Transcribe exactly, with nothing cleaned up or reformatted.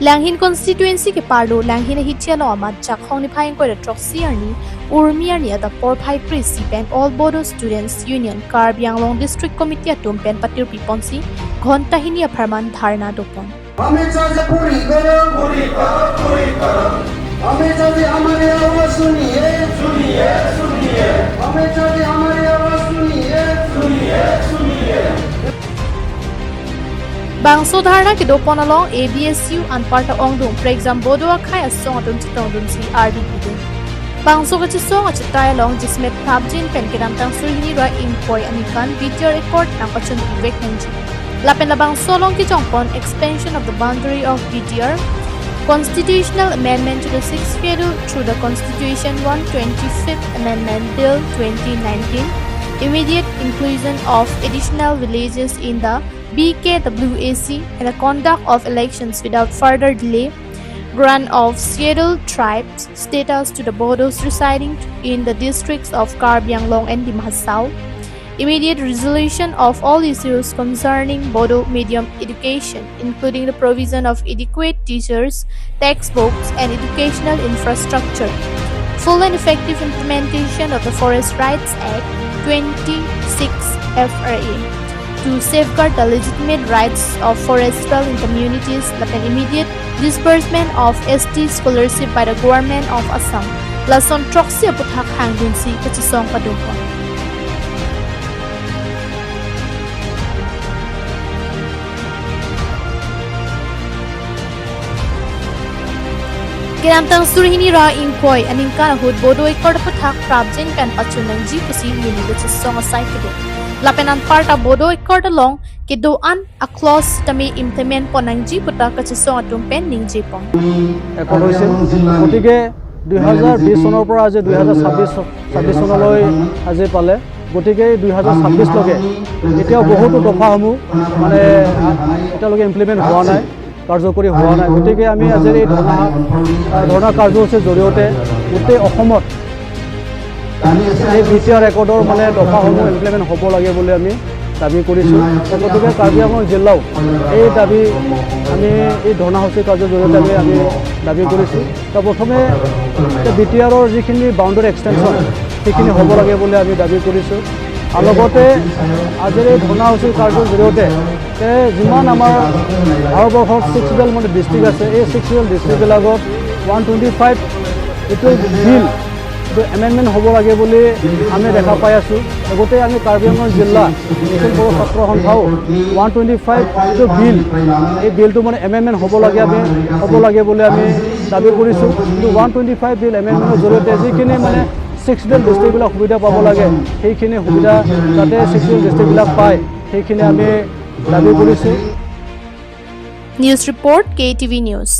Langhin constituency keparlo Langhin ahithi along amat Jakhong niphai ingkoi ra throksi arni Urmi arni adap porphai phre isi pen All Bodo Students Union Karbi Anglong District Committee atum pen patirpi ponsi ghonta hini apharman dharna dopon. Amit शाह जी पूरी करो, पूरी करो, पूरी करो। अमित शाह जी हमारी आवाज सुनिए, सुनिए, सुनिए। अमित शाह जी हमारी आवाज सुनिए, सुनिए, सुनिए। Bangso dharna kedopon along A B S U anparta ongdung prekjam Bodo akhei asong atum chetongdunsi ardi pidun. Bangso kachesong achetai along Jismet Prabjin pen kedamtang suri hini ra ingkoi aningkan B T R Accord nangpachun vek nangji. Lapen labangso along kejongpon expansion of the boundary of B T R, constitutional amendment to the Sixth Schedule through the Constitution one twenty-fifth Amendment Bill twenty nineteen, immediate inclusion of additional villages in the B K W A C, and the conduct of elections without further delay, grant of Scheduled Tribes status to the Bodos residing in the districts of Karbi Anglong and Dima Hasao, immediate resolution of all issues concerning Bodo medium education, including the provision of adequate teachers, textbooks, and educational infrastructure, full and effective implementation of the Forest Rights Act twenty-six F R A to safeguard the legitimate rights of forest dwelling communities, lapen immediate disbursement of S T scholarship by the Government of Assam. Lason throksi aputhak hangdunsi kachesong padopon. Kedamtang suri hini ra ingkoi aningkan ahut Bodo Accord aputhak prapjin pen pachun nangji pusi neli kachesong asai kedo. Lapen anparta Bodo Accord along kedo-an a-clause tame implement pon nangji puta kachesong atum pen ningjepon. একত হৈছে। গতিকে দুই হাজাৰ বিশ চনৰ পৰা আজি দুই হাজাৰ ছাব্বিছ, ছাব্বিছ চনলৈ আজি পালে। গতিকে এই দুই হাজাৰ ছাব্বিছ লকে এতিয়াও বহুতো দফাসমূহ মানে এতিয়ালৈকে ইমপ্লিমেণ্ট হোৱা নাই, কাৰ্যকৰী হোৱা নাই। গতিকে আমি আজিৰ এই ধৰ্ণা, ধৰ্ণা কাৰ্যসূচীৰ জৰিয়তে গোটেই অসমত এই বি টি আৰ একৰ্ডৰ মানে দফাসমূহ ইমপ্লিমেণ্ট হ'ব লাগে বুলি আমি দাবী কৰিছোঁ। গতিকে কাৰ্বি আংলং জিলাও এই দাবী, আমি এই ধৰ্ণাসূচীৰ কাৰ্যৰ জৰিয়তে আমি, আমি দাবী কৰিছোঁ। তো প্ৰথমে বি টি আৰৰ যিখিনি বাউণ্ডেৰী এক্সটেনশ্যন, সেইখিনি হ'ব লাগে বুলি আমি দাবী কৰিছোঁ। আৰু লগতে আজিৰ এই ধৰ্ণাসূচীৰ কাৰ্যৰ জৰিয়তে তে যিমান আমাৰ ভাৰতবৰ্ষত ছিক্স শ্বিডিউল মানে ডিষ্ট্ৰিক্ট আছে, এই ছিক্স শ্বিডিউল ডিষ্ট্ৰিক্টবিলাকত ওৱান টুৱেণ্টি ফাইভ এইটো বিল, এইটো এমেণ্ডমেণ্ট হ'ব লাগে বুলি আমি দেখা পাই আছোঁ। লগতে আমি কাৰ্বি আংলং জিলা নিখিল বড়ো ছাত্ৰ সন্থাও ওৱান টুৱেণ্টি ফাইভ যিটো বিল, এই বিলটো মানে এমেণ্ডমেণ্ট হ'ব লাগে, আমি হ'ব লাগে বুলি আমি দাবী কৰিছোঁ। কিন্তু ওৱান টুৱেণ্টি ফাইভ বিল এমেণ্ডমেণ্টৰ জৰিয়তে যিখিনি মানে ছিক্স শ্বিডিউল ডিষ্ট্ৰিক্টবিলাক সুবিধা পাব লাগে, সেইখিনি সুবিধা যাতে ছিক্স শ্বিডিউল ডিষ্ট্ৰিক্টবিলাক পায়, সেইখিনি আমি দাবী কৰিছোঁ। News report, K T V News.